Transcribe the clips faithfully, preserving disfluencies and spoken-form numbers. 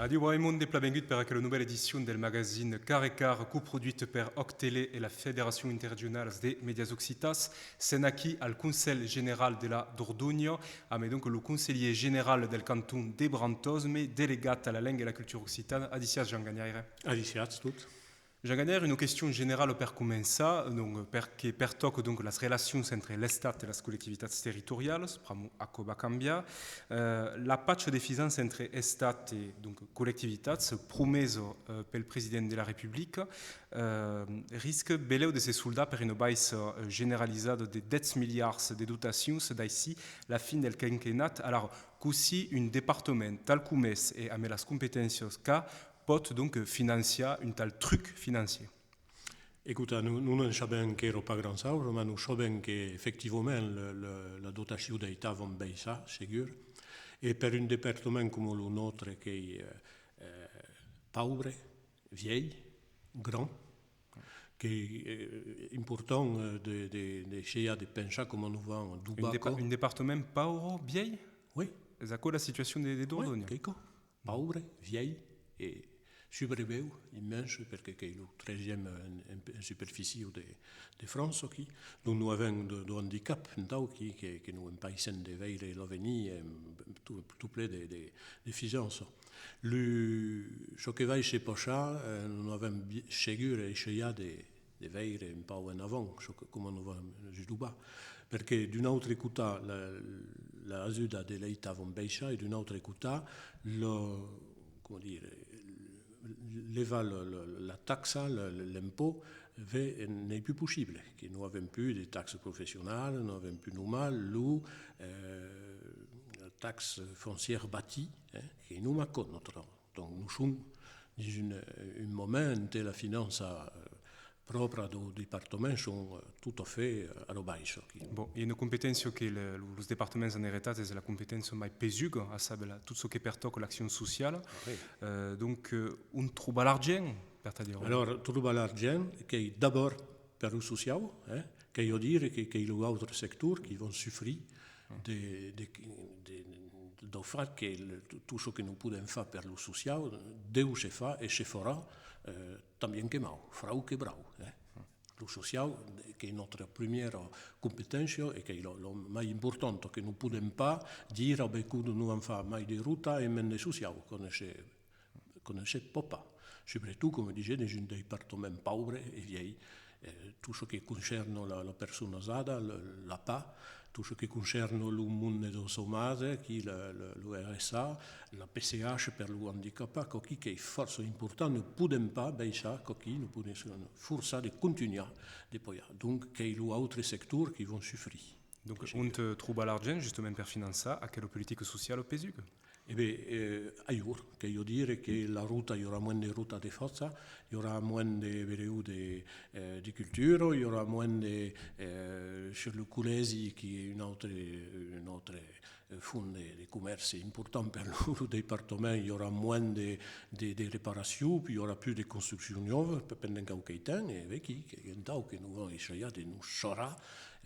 Adiu Raimond e plan vengut per aquela novèla edicion del magazine Car e Car, coproduit per Òc Tele e la Federacion Interregionala de Mèdias Occitans. Sèm aquí al Conselh General de la Dordonha, amb donc lo conselhièr general del canton de Brantòs, mai delegat a la lenga e la cultura occitana. Adissiatz, Jean Ganhaire. Adissiatz tots. Jean Ganhaire, una question generala per començar, donc, per que pertòca donc las relacions entre l'Estat e las collectivitats territorialas, pr'amor aquò va cambiar. Eh, la pacha de fisança entre Estat e donc collectivitats, promesa, eh, pel president de la Republica, eh, risca belèu de se soldar per una baissa, eh, generalizada de dètz miliards de dotacions d'aicí la fin del quinquennat. Alara, cossí un departament tal com es e amb las competéncias qu'a pòt donc financiar un tal truc financièr? Escota, non, non en sabèm enquèra pas grand chausa, mas non sabèm que efectivament le, le, la dotacion d'Estat van baissar, segur. E per un departament coma lo nòstre, qu'ei, eh, eh, paubre, vièlh, grand, qu'ei, eh, important, eh, de, de, d'essajar de pensar coma nos vam dobar aquò. Un departament paubre, vièlh? Oui. Es aquò la situacion de, de Dordonha? Oui, qu'ei aquò. Paubre, vièlh e subreviu immens, perque qu'ei lo tresième en, en, en superficie de, de França, aquí. Donc, nos avèm de, de handicap, entau, aquí, que, que nos empaissen de veire l'avenir, eh, tot, tot plen de, de, de fisança. Lo, çò que vai se passar, eh, nos avèm bi-, segur essajat de, de veire un pauc en avant çò que, coma nos vam dobar. Perque d'un autre costat, la, la ajuda de l'Estat van baissar e d'un autre costat, lo, coma dire, levar lo, lo, la taxa, lo, lo, l'impòt, ve, n'ei pus possible, que non avèm pus de taxe professionala, non avèm pus nonmàs lo, eh, la taxe foncière bâtie, eh, que non aquò, notre Donc, nos som dins un, un moment ente la finança, eh, pròpra dau departament son, eh, tot a fait, eh, a la baissa aquí. Bon, i a una competéncia que le, los departaments an eretat, es la competéncia mai pesuga, a saber la, tot çò que pertòca l'accion sociala. Ah, oui. Eh, donc, eh, ont trobar l'argent, per ta dire? Alors, trobar l'argent, qu'ei d'abòrd per lo sociau, eh, qu'ei a dire que, qu'ei los autres sectors qui van sufrir de, de, de, dau fach que le, tot, tot çò que nos podèm far per lo sociau deu se far e se farà, eh, tant bien que mau, frau que brau, eh. Lo sociau, qu'ei nòstra primièra competéncia e qu'ei lo, lo mai important, que non podèm pas dire: «Ah ben, que nos vam far mai de rota e mens de sociau», quò ne se, quò ne se pòt pas. Subretot, coma dise, dins un departament paubre e vièlh. Eh, tot çò que concèrna la, la persona ajada, le, l'APA, tot çò que concèrna lo monde dau chômage, aquí, le, le, lo RSA, la PCH per lo handicapat, quò aquí qu'ei fòrça important, ne podèm pas baissar, quò aquí, ne podèm forçar de contunhar de pajar. Donc, qu'ei los autres sectors qui van sufrir. Donc, ont, eh, trobar l'argent, justament, per finançar aquela politica sociala pesuga? E ben, eh, ailhor, qu'ei a dire que la rota, i aurà moins de rota de fòrça, i aurà moins de, benleu de, eh, de cultura, i aurà moins de, eh, sur lo collègi, qui ei un autre, un autre, eh, fons de, de comèrci important per lo, lo departament, i aurà moins de, de, de reparacion, i aurà pus de construccion nòva, pe-, pendent quauque temps, e ben, qui, qu'ei entau que nos vam essajar de nos sarrar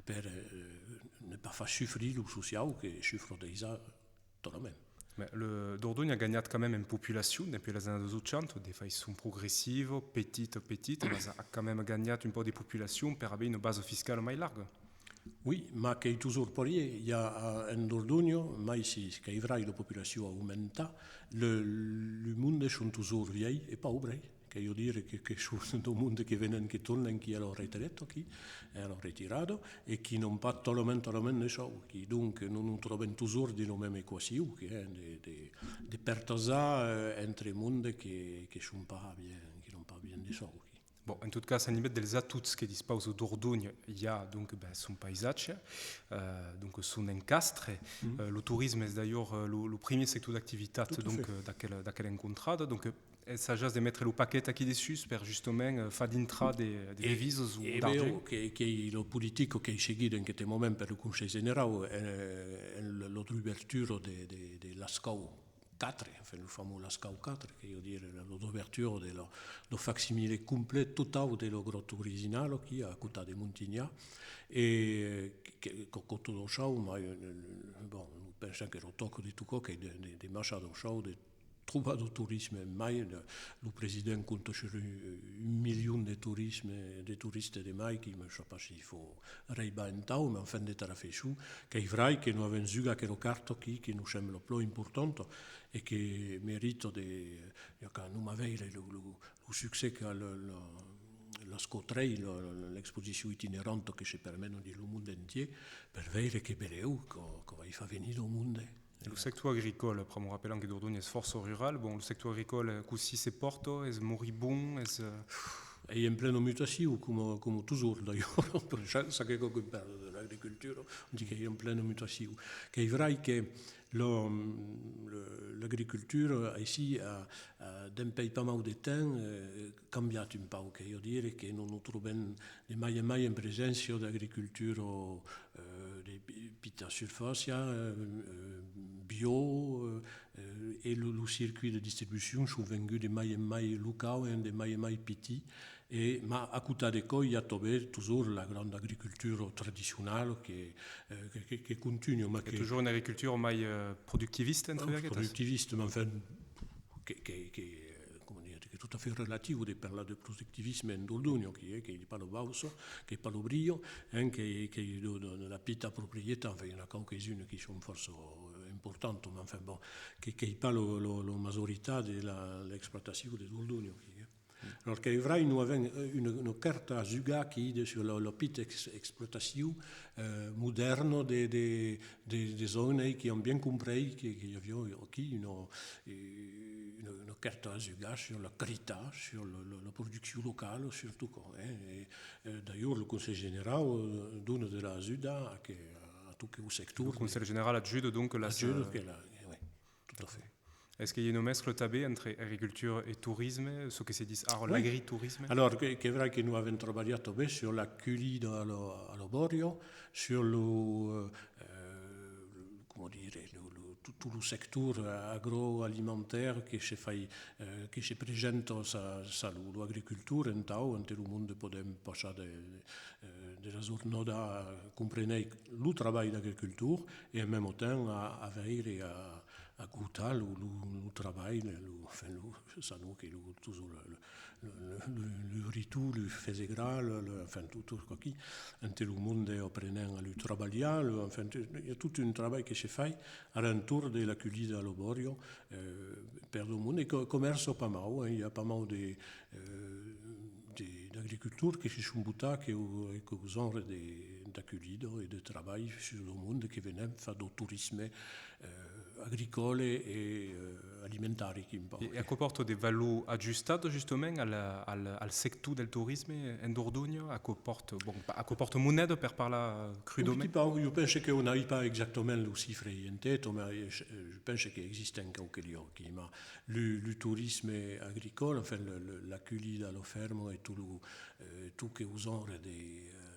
per, eh, ne pas far sufrir lo sociau que sufre dejà talament. Mès le Dordonha a ganhat quand même en populacion dempuèi las annadas ochanta, de faiçon progressiva, petita a petita, mas a quand même ganhat un pauc de populacion per aver una basa fiscala mai larga. Oui, mas qu'ei totjorn parièr. I a, eh, en Dordonha, mai si qu'ei vrai, la populacion aumenta, le, lo monde son totjorn vièlhs e paubres. Qu'ei a dire que, que son dau monde que venen, que tornen, qui a la retraita, qui a la retirada, e qui n'an pas talament, talament de sòu, qui donc non nos trobem totjorn dins la mema equacion, qui, eh, de, de, de partatjar, eh, entre monde que, que son pas bien, qui n'an pas bien de sòu, qui. Bon, en tot cas, a nivèl dels atuts que dispausa Dordonha, i a donc, ben, son paisatge, eh, donc son encastre. Eh, lo torisme es d'ailleurs, eh, lo, lo primièr sector d'activitat, donc, eh, d'aquela, d'aquela encontrada. Donc, eh, ensajatz de metre lo paquet aquí dessús per justament, eh, far dintrar de, de devisas o d'argent? E ben, que, qu'ei la politica qu'ei seguida en aqueste moment per lo Conselh Generau, eh, en la, la dubertura de, de, de Lascau quatre, enfin, lo famós Lascau quatre, qu'ei a dire la, la dubertura de la, lo facsimile complet, totau de la gròta originala, aquí, a costat de Montinhac, e que, que, que tot lo chau, mai, eh, bon, pensam que lo tòc de tot aquò, qu'ei de, de, de massa dau chau, de Trobar dau torisme en mai, lo, lo president compta sur un, un milion de torisme, de toristes de mai, qui me sap pas si fau reibar entau, mas enfin de tarafeisson, qu'ei vrai que nos avem jugat aquera carta aquí, que nos sembla plan importanta e que merita de, ja que non a veire lo, lo, lo succès qu'a lo, lo, l'Ascautrei, lo, lo, l'exposicion itineranta que se permena dins lo monde entier, per veire que belèu que, que vai far venir dau monde. Lo sector agricòle, pr'amor rapelam que Dordonha es fòrça rural, bon, lo sector agricòle, cossí se pòrta? Es moribond? Es, eh, Ei en plena mutacion, coma, coma totjorn, d'ailleurs, per chas, chaque còp que parla de l'agricultura, on dit qu'ei en plena mutacion. Qu'ei vrai que lo, lo, l'agricultura, aicí, a, a, dempuèi pas mau de temps, eh, cambiat un pauc, qu'ei a dire que nos nos trobem de mai en mai en preséncia d'agricultura, eh, de pi-, pita surfàcia, eh, eh, bio, eh, eh, e lo, lo circuit de distribucion son venguts de mai en mai locau e de mai en mai piti, e, mas a costat de quò, i a tanben totjorn la granda agricultura tradicionala que, eh, que, que, que contunha, mas que... Totjorn una agricultura mai, eh, productivista, entre... Ah, virguetas? Productivista, mas enfin, que, que, que, eh, coma dire, qu'ei tot a fait relatiu de parlar de productivisme en Dordonha, qui, eh, qu'ei pas la bauça, qu'ei pas la bria, hein, qu'ei, qu'ei de, de, de la pita proprietat, enfin, i en a quauques-unes qui son fòrça, eh, importantas, mas enfin, bon, que, qu'ei pas lo, lo, la majoritat de la, l'explotacion de Dordonha, qui, eh. Alors qu'ei vrai, nos avem, eh, una, una cèrta a jugar aquí de, sur la, la pita ex-, explotacion, eh, modèrna de, de, de, de zònes qui an bien comprés que, que i aviá aquí una, eh, una, una cèrta a jugar sur la qualitat, sur la, la, la produccion locala, surtot quò, eh. E, eh, d'ailleurs, lo Conselh Generau, eh, dona de l'ajuda a que, a tot queu sector. Lo Conselh Generau ajuda donc la... Ajuda que la, eh, oui, tot a fait. Es que i a una mescla tanben entre agricultura e torisme, çò que se ditz ara l'agritorisme? Alors, que, qu'ei vrai que nos avem trabalhat tanben sur la culhida a la, a la bòria, sur lo, eh, eh, coma dire, lo, lo, tot, tot lo sector agroalimentari que se fai, eh, que se presenta sa, sa, lo, lo agricultor entau, ente lo monde podem passar de, de, eh, de la jornada a compréner lo trabalh d'agricultor e en mème temps a, a veire, a, a gostar lo, lo, lo trabalh, lo, enfin, lo, sanon que lo, tot lo, lo, lo, lo, lo, lo riton, lo fesegrà, lo, lo, enfin, tot, tot aquò aquí, ente lo monde aprenent a lo trabalhar, lo, enfin, tot, i a tot un trabalh que se fai a l'entorn de la culhida a la bòria, eh, per lo monde, e que comèrça pas mau, hein, i a pas mau de, eh, de, d'agricultors que se son botats, que, que, qu'an genre de, d'aculhida e de trabalh sus lo monde, que venen far dau torisme, eh, agricòle e, eh, alimentari, quin pauc. E, e aquò pòrta de valor ajustat, justament, al, al, al sector del torisme en Dordonha? Aquò pòrta, bon, aquò pòrta moneda, per parlar crudament? Un petit pauc, jo pense que n'ai pas exactament lo chifre en tèta, mas, eh, je, je pense qu'existen quauques luòcs, mas lo, lo torisme agricòle, enfin, le, le, l'aculhida a la fèrma e tot lo, eh, tot queu genre de, eh,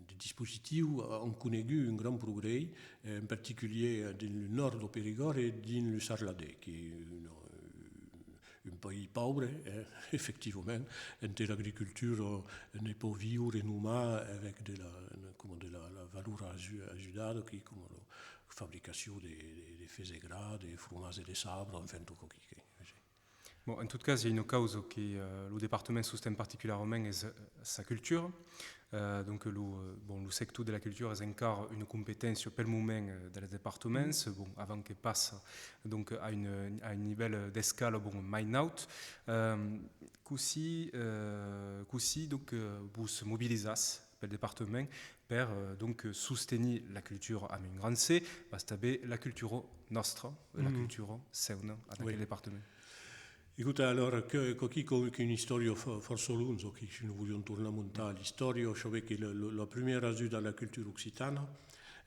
de dispositius, an conegut un grand progrès, eh, en particulier, eh, dins lo nòrd dau Perigòrd e dins lo Sarladés, qu'ei un, eh, un país paubre, eh, efectivament, ente l'agricultura ne pòt viure nonmàs avec de la, coma de la, la valor aju-, ajudada, qui, coma la fabricacion de, de, de fesegrà, de fromatge de sabre, enfin, tot aquò qui, qui, Bon, en tot cas, i a una causa que, eh, lo departament sosten particularament, es, eh, sa cultura. Eh, donc, lo, eh, bon, lo sector de la cultura es encara una competéncia pel moment, eh, dels departaments, bon, avant que passa, donc, a un, a un nivèl d'escala, bon, mai naut. Eh, cossí, eh, cossí, donc, eh, vos mobilizatz pel departament per, eh, donc, sostenir la cultura amb un grand C, mas tanben la cultura nòstra, la cultura seuna, en aquel departament. Escota, alors, que, qu'aquí, qu'ei una istòria fò-, fòrça longa, aquí, si nos voliam tornar montar l'istòria, sabetz que la, la, la primièra ajuda a la cultura occitana,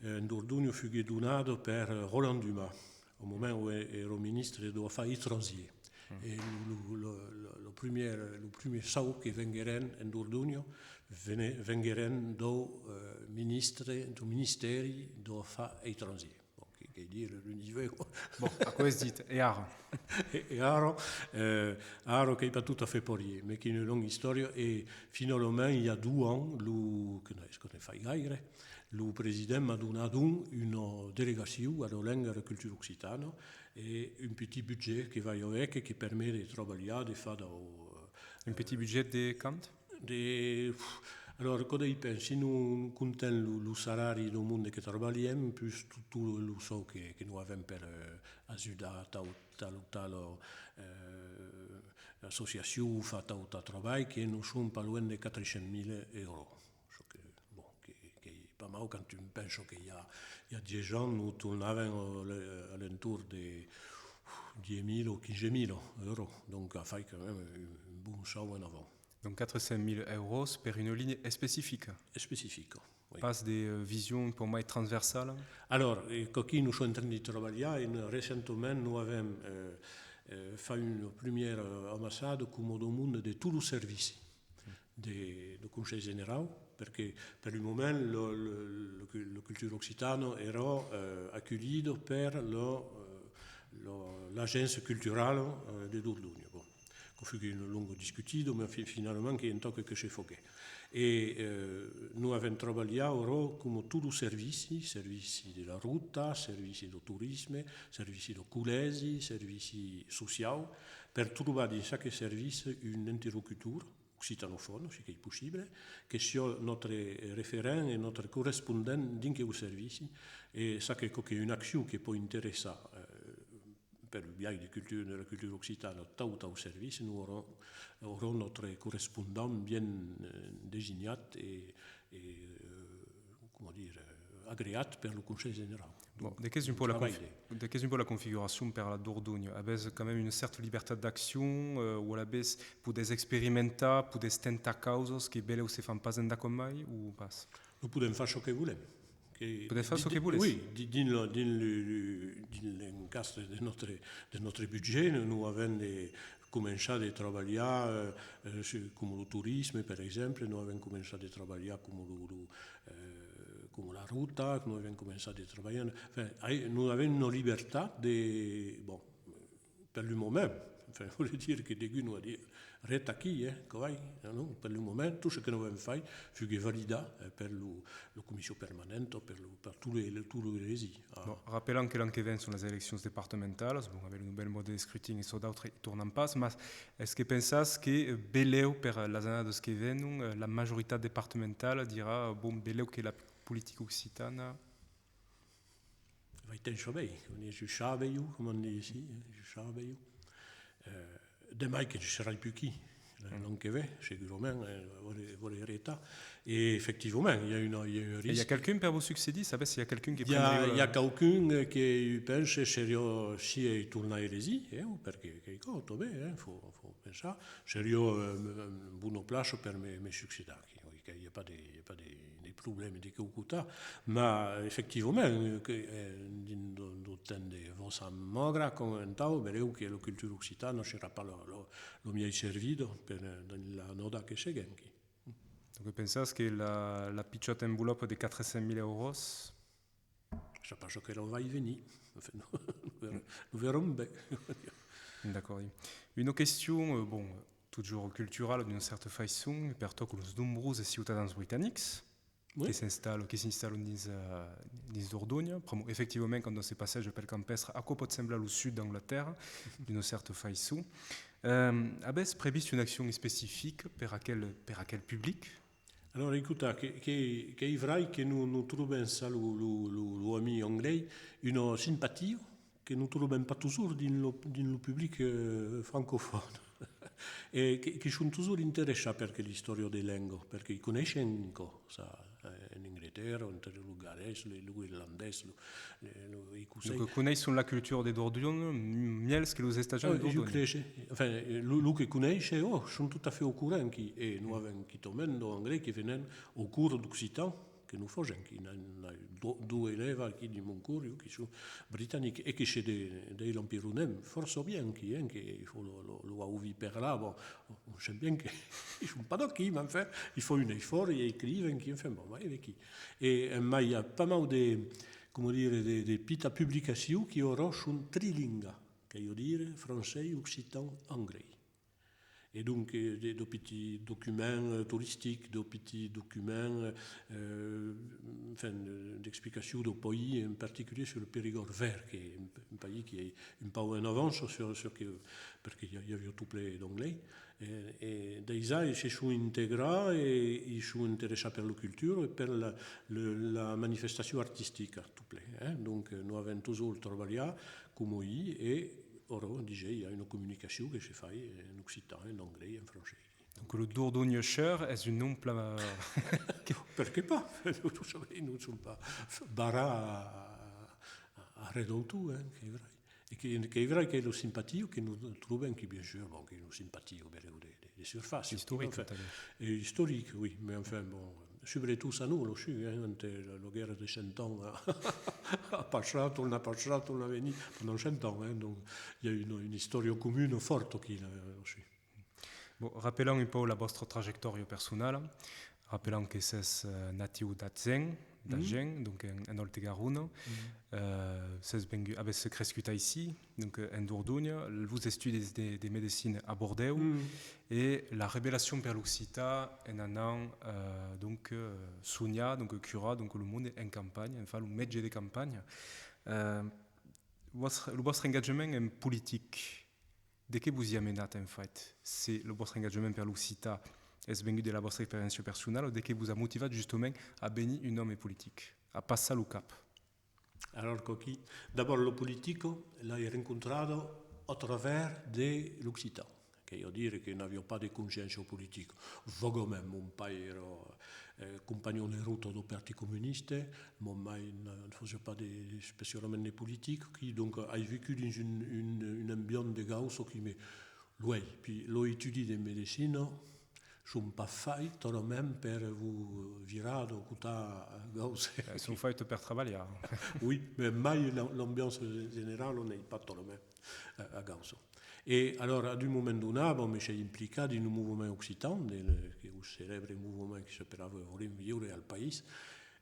eh, en Dordonha fuguèt donada per, eh, Roland Dumas, au moment ont è-, èra ministre d'aus Afars Estrangiers. E lo, lo, lo, lo, lo primièr, lo primièr sòus que vengueren en Dordonha vene-, vengueren dau, eh, ministre, dau ministèri d'aus Afars Estrangiers. Bon, qui, qu'ei dire, lo nivèu. Bon, aquò es dit. E ara? E, e ara, eh, ara qu'ei pas tot a fait parièr, mes qu'ei una longa istòria, e finalament, i a dos ans, lo, que non es que ne fai gaire, lo president m'a donat donc una delegacion a la lenga e a la cultura occitana e un petit budget que vai avec e que permet de trabalhar, de far dau, eh, Un petit budget de quant? De, alors, quò depend, si nos comptem lo, lo salari dau monde que trabalhem, plus tot, tot lo sòu que, que nos avem per, eh, ajudar tau, tal o tal, eh, associacion o far tau, tau trabalh, que nos som pas luènh de quatre cents mila euros. Çò que, bon, que, qu'ei pas mau quand un pensa que i a, i a dètz ans, nos tornàvem a l'e-, a l'entorn de dètz mila o quinze mila euros. Donc, a fait quand même un, un bon salt en avant. Donc quatre cents mille euros per una linha especifica? Especifica, oui. Pas de, euh, vision un pauc mai transversala? Alors, eh, qu'aquí nos som en tren de trabalhar e recentament nos avem, eh, eh, fach una primièra, eh, amassada coma dau monde de tot lo servici de, de Conselh Generau, perque per lo moment lo, lo, lo cu-, la cultura occitana èra, eh, aculhida per lo, eh, lo, l'agéncia culturala, eh, de Dordonha. Bon, quò fuguèt una longa discutida, mas fi-, finalament qu'ei un tòc que se foguèt. E, eh, nos avem trabalhat aura coma tot lo servici, servici de la rota, servici dau torisme, servici dau collègi, servici sociau, per trobar dins chaque servici un interlocutor occitanofòn, si qu'ei possible, que siá nòstre referent e nòstre correspondent dins queu servici, e çò que, quò qu'ei una accion que pòt interessar, eh, per lo biais de cultura, de la cultura occitana, tau, tau servici, nos aurem, aurem nòstre correspondent bien, eh, designat e, e, eh, coma dire, agreat per lo Conselh Generau. Bon, de qu'es un pauc la confi-, de qu'es un pauc la configuracion per la Dordonha? Avètz quand même una cèrta libertat d'accion, eh, o alavetz podètz experimentar, podètz tentar causas que belèu se fan pas endacòm mai, o pas? Nos podèm far çò que volèm. Que podètz far çò que volètz? Oui, di-, dins lo, dins lo, lo, dins l'encastre de nòstre, de nòstre budget, nos avèm de començar de trabalhar, eh, eh, su-, coma lo torisme, per exemple, nos avèm començat de trabalhar coma lo, lo, eh, coma la rota, nos avèm començat de trabalhar, enfin, ai-, nos avèm una libertat de, bon, per lo moment, enfin, vòle dire que degun nos a dit, ret aquí, eh, quò vai, non? Per lo moment, tot çò que nos avèm fait fuguèt validat, eh, per lo, la comission permanenta, per lo, per tot lo, tot lo Elesi. Ah. Bon, rapelam que l'an que ven son las eleccions departamentalas, bon, avec lo novèl mòde d'escrutin e çò d'autre i tornam pas, mas es que pensatz que, eh, belèu per las annadas que venon, eh, la majoritat departamentala dirà, bon, belèu que la politica occitana... Vai ten saber, quò es, jo sabe jo, coma on ditz aicí, eh, jo sabe jo. Eh, de mai que ne serai pus aquí, l'an que ven, segurament, eh, vòle, vòle retar. E efectivament, i a una, i a un risc. E i a qualqu'un per vos succedir? Sabètz se i a qualqu'un que prendriá la... I a qualqu'un, eh, que pense seriá, si ei tornar elesi, eh, perque, que quò, tanben, eh, fau, fau pensar, seriá, eh, bona plaça per me, me succedar aquí. Oui, que i a pas de, i a pas de, de problèma de queu costat, mas efectivament, que, eh, dins lo, lo temps de Vincent Maugrat, coma entau, belèu que la cultura occitana serà pas lo, lo, lo miei servida per, eh, dins las annadas que seguèn aquí. Donc, pensatz que la, la pichòta envolòpa de quatre cents mila euros... Sai pas çò que lo vai venir. Enfin, nos, nos ver-, nos verem ben. D'acòrdi. Una question, eh, bon, totjorn culturala d'una cèrta faiçon, pertòca los nombroses ciutadans britanics, oui, que s'installa-, que s'installan dins, eh, dins Dordonha. Pr'amor, efectivament, quand on se passeja pel campèstre, aquò pòt semblar lo sud d'Anglatèrra, d'una cèrta faiçon. Eh, avètz previst una accion especifica per aquel, per aquel public? Alors, escota, que, que, qu'ei vrai que nos, nos trobem, çà, lo, lo, lo, lo ami anglés, una simpatia que nos trobem pas totjorn dins lo, dins lo public, eh, francofòn. E que, que son totjorn interessats per aquela istòria de lenga, perque i coneishen quò, çà, eh, en Anglatèrra, entre lo galés, lo, lo irlandés, lo, lo, lo ecossés. Donc, coneisson la cultura de Dordonha mielhs que los estatjants de Dordonha. Eh, jo crese. Enfin, eh, lo, lo que coneishen, oh, son tot a fait au corrent aquí, e nos avèm quitament d'anglés que venen au cors d'occitan, que nos fasèm, que n'ai, n'ai do-, dos elèvas aquí dins mon cors, jo, que son britanics, e que se de-, deslampironèm fòrça bien aquí, eh, que i fau lo, lo, lo auvir parlar, bon, on sent bien que i son pas d'aquí, mas enfin, i fau un esfòrt, i escriven aquí, enfin, bon, mai d'aquí. E, eh, mai i a pas mau de, coma dire, de, de pita publicacion qui aurà son trilinga, qu'ei a dire francés, occitan, anglés. E donc, eh, de, de petits documents, eh, toristics, de petits documents, eh, enfin, de, d'explicacion deu país, en particulier sur le Périgord vert, qui est un, un pays qui est un peu en avance sur, sur que, parce qu'il y a, il y a eu tout plein d'anglais. E, e daissà, i se son integrats e i son interessats per la cultura e per la, le, la manifestacion artistica, tot plen, eh? Donc, eh, nos avèm totjorn trabalhat coma i e, ara, disèi, i a una comunicacion que se fai en occitan, en anglés, en francés. Donc, lo Dordonha Cheur es un nom plan... Perqué pas? Tot sabèm, non son pas barrats a, a, a res d'autor, eh, qu'ei vrai. E que, qu'ei vrai que lo simpatiu que nos trobem, que bien sûr, bon, que lo simpatiu, benleu de, de, de surfàcia. Istoric, enfin, tanben. E istoric, oui, mais enfin, bon, subretot Sanon, lo su, hein, entre la, la guerra de Cent Ans a, a passat, torna passar, torna venir, pendent cent ans, hein, donc il y a une, une histoire commune forte qui, là, lo su. Bon, rapelam un pauc la vòstra trajectòria personala. Rapelam que sètz, eh, natiu d'Agen, d'Agen, donc en, en Òlt e Garona. Eh, sètz vengut, avètz crescut aicí, donc, eh, en Dordonha. Los estudis de, de medecina a Bordèu e la revelacion per l'occitan en anant, eh, donc, eh, sonhar, donc, curar, donc, lo monde en campanha, enfin, lo mètge de campanha. Eh, vòstre, lo vòstre engatjament en politic, de qué vos i a menat, en fait, se lo vòstre engatjament per l'occitan es vengut de la vòstra experiéncia personala, o de qué vos a motivat justament a venir un òme politic, a passar lo cap? Alors, coquí, d'abord, la politica, l'ai rencontrada a travers de l'occitan. Qu'ei a dire que n'aviá pas de consciéncia politica. Vagament, mon paire èra, eh, companhon de rota deu Partit Comunista, mon maire ne fasiá pas de, de, especialament de politica, qui, donc, ai viscut dins un, un, un ambient de gaucha qui me luei. Puis, los estudis de medecina son pas faits talament per vos virar deu costat gauche. Eh, son faits per trabalhar. Oui, mais mai l'am-, l'ambiança generala n'ei pas talament a, a gaucha. E alora, a un moment donat, bon, me sei implicat dins un movement occitan, de, de, que lo celèbre movement qui s'apelava Volem viure al país,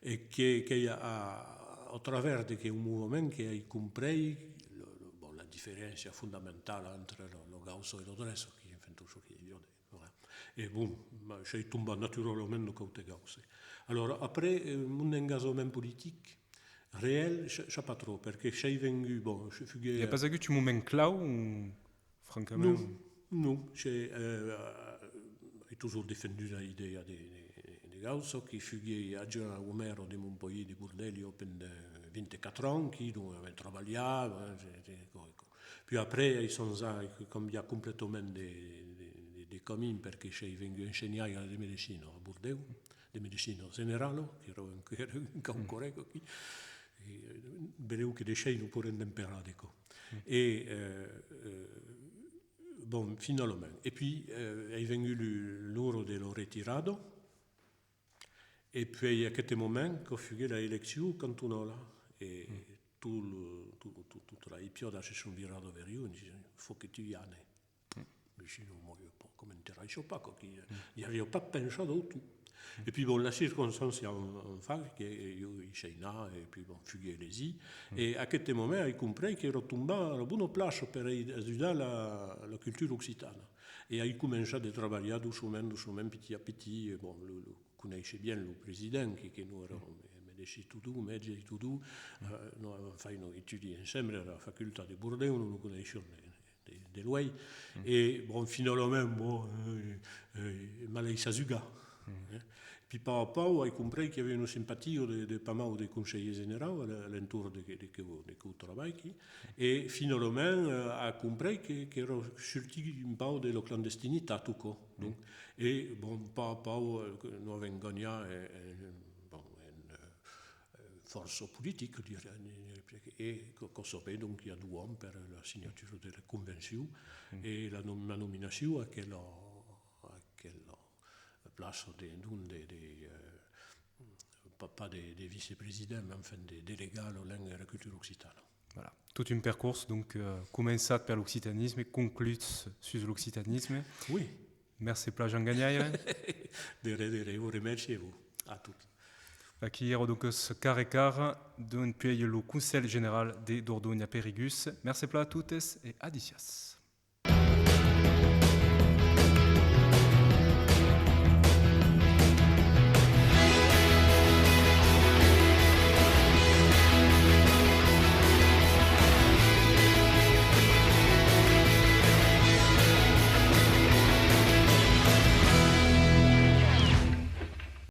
e que, qu'ei a, a, a travers de queu movement qu'ai comprés lo, lo, bon, la diferéncia fondamentala entre lo, lo gaucho e lo drecho, qui, enfin, tot çò qui ei viu de, voilà. E bon, ma, sei tombat naturalament deu còste gauche. Alora, après, eh, mon engatjament politic, reèl, sa, sa pas tròp, perque sei vengut, bon, se fuguèt... I a pas agut un moment clau, francament? Non, non, se, eh, ai totjorn defendut la idèa de, de, de gaucha, qui fuguèi adjoint au maire de mon país de Bordèu pendent vint-e-quatre ans, qui, donc, avèm trabalhat, ben, se, se, co-, co-, puis après, ai sonjat que cambiar completament de, de, de, de camin, perque sei vengut ensenhaire de medecina a Bordèu, de medecina generala, qui èra un, qui èra un cau corrèct aquí. E, eh, benleu que de chei nos podèm demperar de còps. E, eh, eh, bon, finalament. E puis, eh, ei vengut lo, l'ora de la retirada. E puei aqueste moment que fuguèt la eleccion cantonala. E tot lo, tot, tot, tota la hipiada se son virada vers ieu en disent: «Faut que tu y anes.» Mès sinon, moi, pas, comentarèi pas, quoi, qui, eh, i aviá pas pensat deu tot. E puis, bon, las circonstàncias an, an fach que, eh, ieu i sei anat, e puis, bon, fuguèi elegit. E aqueste moment, ai comprés qu'èra tombat a la bona plaça per ai-, ajudar la, la cultura occitana. E ai començat de trabalhar doçament, doçament, petit a petit, e bon, lo, lo, coneisse bien lo president, que, que non èra me-, medecin totun, mètge totun, eh, nos avèm fait nos estudis ensemble a la facultat de Bordèu, nos nos coneissiam de, de, de luei. E, bon, finalament, bon, eh, eh, m'a laissat jugar, eh. Puis, pauc a pauc, ai comprés qu'i aviá una simpatia de, de pas mau de conselhièrs generals a l-, a l'entorn de, de, de queu, de queu trabalh aquí. E, finalament, eh, ai comprés que, qu'èra sortit un pauc de la clandestinitat, tot aquò. Donc, e, bon, pauc a pauc, eh, que nos avèm ganhat, eh, en, bon, en, eh, eh, fòrça politica, dirai, e que, que sabèm, donc, i a dos ans per la signatura de la convencion e la nom-, ma nominacion a aquela, a aquela plaça de, donc, de, de, eh, pas, pas de, de vicepresident, mais enfin de delegat a la lenga e la cultura occitana. Voilà. Tot un percors, donc, eh, començat per l'occitanisme, conclut sus l'occitanisme. Oui. Mercé plan, Jean Ganhaire. De res, de res, vos remerci a vos, a tots. Aquí èra, donc, Cara e Cara, dempuèi lo Conselh General de Dordonha-Perigús. Mercé plan a totes e adissiatz.